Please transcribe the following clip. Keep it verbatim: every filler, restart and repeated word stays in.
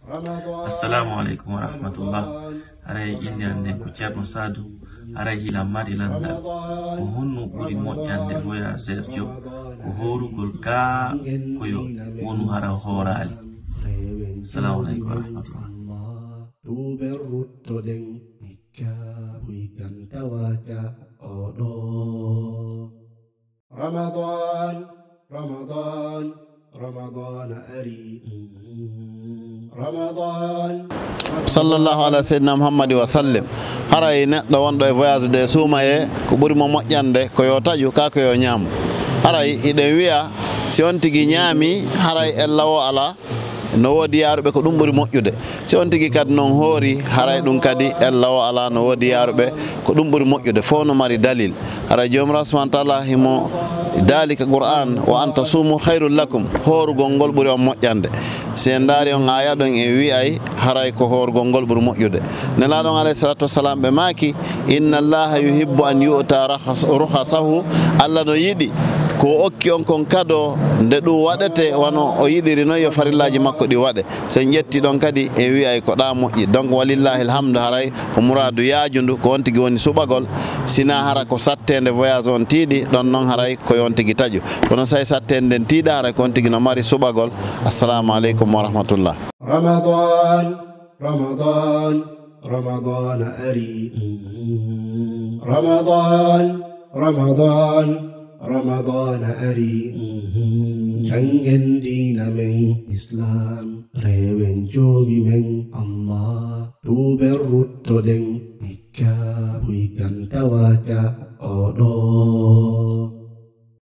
Assalamu aleykum wa rahmatullah. Haray innde an nden ko Ceerno Saadu. Haray hiɗa mari lanndal. Ko honno ɓuri moƴƴande voyageur Diop? Ko hoorugol kaa ko yo wonu hara hooraali? Assalamu aleykum wa rahmatullah. Tuuben ruttoɗen, hikka buy kan tawaaka oɗo. Ramadan, Ramadan, Ramadan ari. Ramadan. Sallallahu ala sayyidina Muhammadi wa sallim. Haray neɗɗo wonɗo e voyage de suumayee, ko ɓuri mo moƴƴande ko yo taƴu kaa ko yo ñaamu. Haray hiɗen wi'a, si on tigi ñaami, haray ella o alaa, no woodi yaaruɓe ko ɗum ɓuri moƴƴude. Si on tigi kadi non hoori, haray ɗum kadi ella o alaa, no woodi yaaruɓe ko ɗum ɓuri moƴƴude. Fof no mari dalil. Haray Joomiraaɗo subhaanahu wa taala himo daali ka Qur'aan, "Wa an tasuumu khayrun lakum." Hoorugol ngol ɓuri on moƴƴande. Si en ndaari on aaya ɗon, en wi'ay haray ko hoorugol ngol ɓuri moƴƴude. Nelaaɗo on alayhi salaatu wa salaam ɓe maaki, "Inna Allaha yuhibbu an yu'ta rakhas-, rukhasahu." Allah no yiɗi ko o okki on kon kado nde ɗum waɗete wano o yiɗiri non yo farillaaji makko ɗi waɗe. Si en ƴetti ɗon kadi en wi'ay ko ɗa moƴƴi. Donc, walillahi alhamdu, haray ko muraadu yaajundu, ko on tigi woni suɓagol, sina hara ko satteende voyage on tiiɗi, ɗon non haray ko yo on tigi taƴu. Kono si satteende nden tiiɗa, haray ko on tigi no mari suɓagol. Assalamu aleykum wa rahmatullah. Ramadan, Ramadan, Ramadan ari. Ramadan, Ramadan, Ramadan ari. Janngen diina men Islam, rewen joomi men Allah. Tuuben ruttoɗen, hikka buy kan tawaaka oɗo.